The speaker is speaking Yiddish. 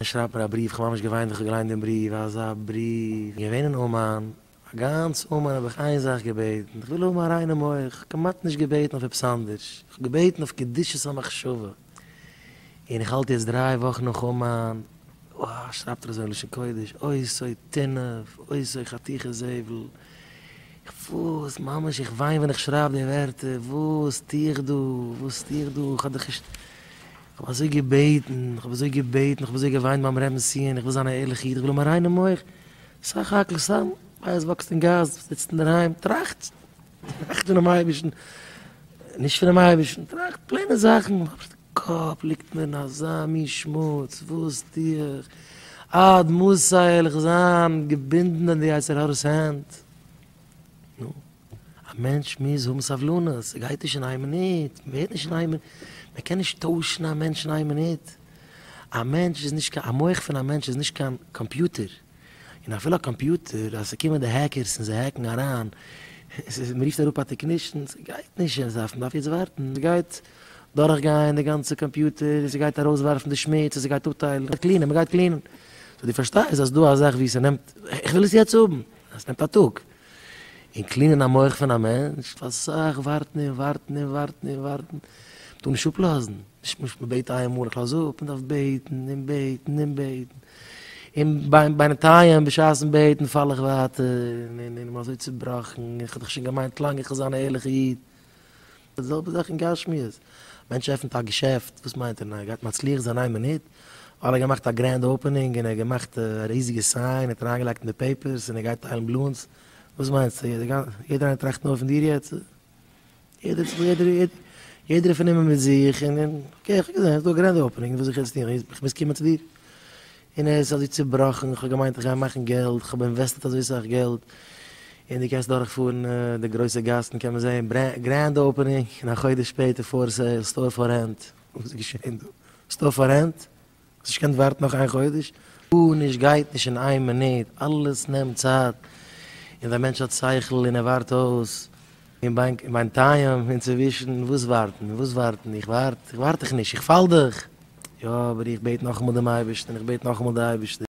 ער שרייבט מיר א בריוו, כ'האב ממש געוויינט ווען כ'האב געליינט דעם בריוו, אזא בריוו. געווען אין אומאן, א גאנץ אומאן האב איך איין זאך געבעטן, איך וויל האבן א ריינע מח, כ'האב כמעט נישט געבעטן אויף עפעס אנדערש, איך האב געבעטן אויף קדושת המחשבה, און איך האלט יעצט דריי וואכן נאך אומאן, וואו, שרייבט ער אזוי אין לשון קודש, אותו טינוף, אותו חתיכת זבל, איך וואס, ממש איך וויין ווען איך שרייב די ווערטער, וואס טו איך דא, וואס טו איך דא, איך האב דאך נישט. כ'האב אזוי געבעטן, כ'האב אזוי געבעטן, כ'האב אזוי געוויינט ביים רבינ'ס ציון, איך וויל זיין א ערליכע איד, איך וויל האבן א ריינע מח, סך הכל סתם, פיאות וואקסט אין גאס, זיצט אינדערהיים, טראכט, טראכט פונעם אייבערשטן, נישט פונעם אייבערשטן, טראכט plain ע זאכן, אבער די קאפ ליגט מיר אין אזא מין שמוץ, וואס טו איך, עד מתי וועל איך זיין געבינדן אין די יצר הרע'ס הענט, נו. א מענטש מוז האבן סבלנות, ס'גייט נישט אין איין מינוט, מ'ווערט נישט אין איין מינוט, מ'קען נישט טוישן א מענטש אין איין מינוט, א מענטש איז נישט קיין, א מח פון א מענטש איז נישט קיין קאמפיוטער, און אפילו א קאמפיוטער אז ס'קומען די hackers און זיי hack ן אריין, מ'רופט אראפ א technician, ס'גייט נישט, מ'דארף יעצט ווארטן, ס'גייט דורכגיין די גאנצע קאמפיוטער און ס'גייט ארויסווארפן די שמוץ און ס'גייט אפטיילן, מ'גייט clean ען, מ'גייט clean ען, so דו פארשטייסט אז ס'דא א זאך ווי ס'נעמט, איך וויל עס יעצט האבן, עס נעמט א טאג. און clean ען א מח פון א מענטש, פאר אסאך ווארטן און ווארטן און ווארטן און ווארטן, מ'טאר נישט אפלאזן, נישט נישט מ'בעט איין מאל איך לאז אפ, מ'דארף בעטן און בעטן און בעטן, און בינתיים בשעת'ן בעטן פאל איך ווייטער און און און כ'בין אזוי צובראכן, איך האב דאך שוין געמיינט לאנג איך וויל זיין א ערליכע איד. די זעלבע זאך אין גשמיות, א מענטש עפנט א געשעפט, וואס מיינט ער, ער גייט מצליח זיין איין מינוט? ווייל ער האט געמאכט א grand opening און ער האט געמאכט א ריזיגע sign, ער האט אריינגעלייגט אין די papers און ער גייט טיילן balloons, וואס מיינסטו, יעדער איינער טראכט נאר פון דיר יעצט? יעדער יעדער איז פארנומען מיט זיך און און okay איך האב געזען ס'איז דא א grand opening וואס זאל איך יעצט טון, איך מוז קומען צו דיר? און ער איז אזוי צובראכן, איך האב געמיינט איך גיי מאכן געלט, איך האב invested אזוי סאך געלט, און דו קענסט דורכפארן די גרויסע גאסן קען מען זען grand opening, און א חודש שפעטער for sale, store for rent, וואס איז געשען דא? store for rent? האסט נישט געקענט ווארטן נאך איין חודש? גארנישט גייט נישט אין איין מינוט, אלעס נעמט צייט, און דער מענטש האט שכל און ער ווארט אויס, און בינתיים אינצווישן, וואס ווארטן? וואס ווארטן? איך ווארט? איך ווארט דאך נישט, איך פאל דאך! יא, אבער איך בעט נאכאמאל דעם אייבערשטן, איך בעט נאכאמאל די אייבערשטער.